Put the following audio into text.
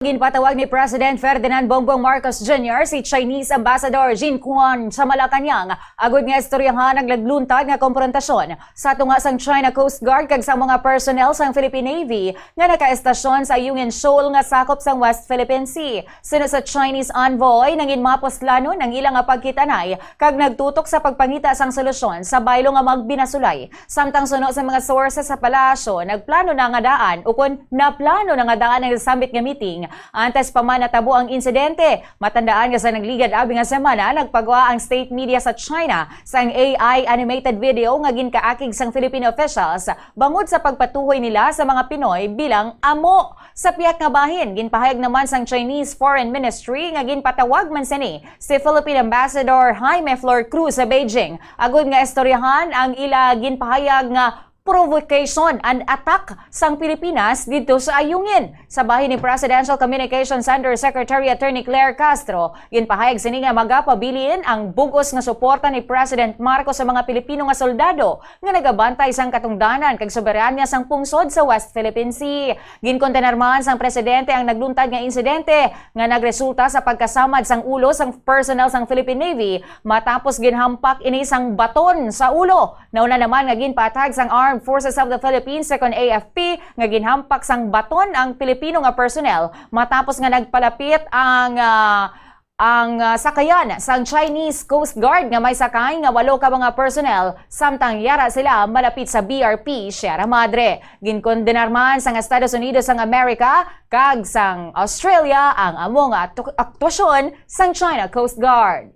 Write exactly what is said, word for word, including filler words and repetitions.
Ginpatawag ni President Ferdinand Bongbong Marcos Junior si Chinese Ambassador Jin Quan sa Malacañang agud nga istoryahan ang nagluntad nga komprontasyon sa tunga sang China Coast Guard kag sa mga personnel sang Philippine Navy nga nakaestasyon sa Ayungin Shoal nga sakop sang West Philippine Sea. Suno sa Chinese envoy, nangin mapuslanon ang ila nga pagkitanay kag nagtutok sa pagpangita sang solusyon sa baylo nga magbinasulay. Samtang suno sa mga sources sa palasyo, nagplano na nga daan ukon naplano na nga daan ang sambit nga meeting antes pa man natabo ang insidente. Matandaan nga sa nagligad abi nga semana, nagpagwa ang state media sa China sang A I animated video nga ginkaakig sang Philippine officials bangod sa pagpatuhoy nila sa mga Pinoy bilang amo. Sa pihak nga bahin, ginpahayag naman sang Chinese Foreign Ministry nga ginpatawag man sini si Philippine Ambassador Jaime Flor Cruz sa Beijing agud nga istoryahan ang ila ginpahayag nga provocation and attack sang Pilipinas didto sa Ayungin. Sa bahin ni Presidential Communications Undersecretary Attorney Claire Castro, ginpahayag sini nga magapabilin ang bug-os nga suporta ni President Marcos sa mga Pilipino nga soldado nga nagabantay sang katungdanan kag soberanya sang pungsod sa West Philippine Sea. Ginkondenar man sang presidente ang nagluntad nga insidente nga nagresulta sa pagkasamad sang ulo sang personnel sang Philippine Navy matapos ginhampak ini sang baton sa ulo. Nauna naman nga ginpatag sang Armed Forces of the Philippines, second A F P, nga ginhampak sang baton ang Pilipino nga personnel matapos nga nagpalapit ang, ah, ang, ah, sakayan sang Chinese Coast Guard nga may sakay nga walo ka mga personnel, samtang yara sila malapit sa B R P Sierra Madre. Ginkondenar man sang Estados Unidos sang Amerika kag sang Australia ang amo nga aktu-, aktwasyon sang China Coast Guard.